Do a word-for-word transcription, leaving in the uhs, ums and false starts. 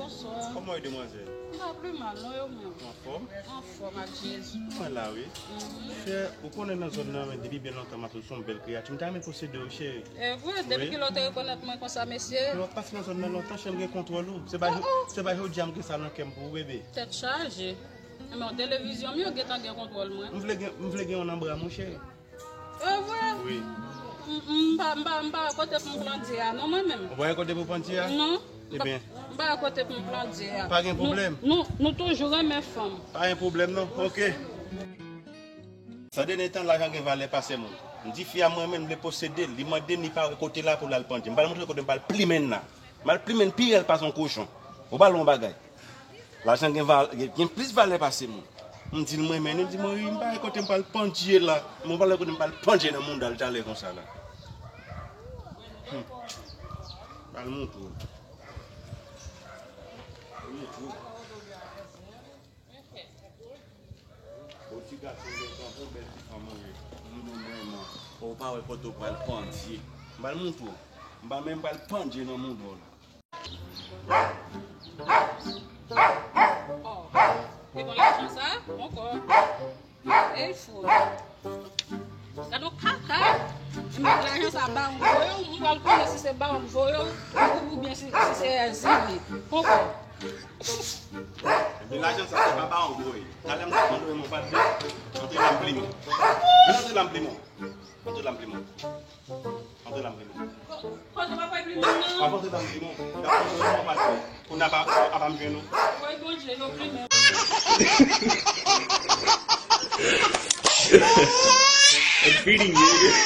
Bonswa. Kòman w ye, demwazèl? M pa pi mal, non, e ou menm? Ou anfòm? Anfòm ak Jezi. Mwen la, wi. Mhm. Chè, ou konnen nan zòn nan, men depi byen lontan, m ap di w se yon bèl kreyati. M ta renmen posede w, chè. E vre, depi kilè w te rekonèt mwen konsa, mesye? Lè w ap pase nan zòn nan lontan, chè, m gen kontwòl ou. Se pa, oh, oh, se pa jodi a m gen sa nan kè m pou ou, bebe. Tèt chaje. Men yon televizyon m yo gentan gen kontwòl mwen. M vle gen, m vle gen yon nan bra m, wi, chè. E vre? Wi. M, m pa, m pa, m pa wè kote pou m pandye a, non, mwen menm. Ou pa wè kote pou pandye a? Non. Ebyen. M pa wè kote pou m pandye a. Pa gen pwoblèm. Nou, nou, nou toujou renmen fanm. Pa gen pwoblèm, non. Ok. Sa dènye tan, lajan gen valè pase moun. M di fi a m renmen l, m vle posede l. Li mande m, li pa wè kote la pou l al pandye. M pral montre l kote m pral plimen l la. M al plimen l pi rèd pase yon kochon. Ou pral wè yon bagay. Lajan gen, val, gen, gen plis valè pase moun. M di l mwen renmen l, li di mwen wi, m pa wè kote m pral pandye la. Mwen pa wè kote m pral pandye nan mouda l talè konsa la. Hmm. Pral montre w. Pral montre w. Bon ti gason, bèl gason, bèl ti fanm ou ye. M di w vrèman, ou pa wè kote w pral pandye. M pral montre w. M pa menm pral pandye nan mouda w la. Oh, e bon lajan sa? Ankò. E fou. Gade yon kaka. M met lajan sa ba ou voye w, m pral konnen si se ba ou voye w, ou, oubyen si, si se Èzili. Ankò. Ebyen lajan sa se pa ba ou voye. Talè m t ap mande w, mwen pa t vle. Antre la m plimen. Vin antre la m plimen. Antre la m plimen. Antre la m plimen. Kote w ap fè plimen nan? W ap antre la m plimen. W ap antre la m plimen. Kounye a pa, apa m jwenn ou. Woy Bondye, yo plimen. I'm beating you.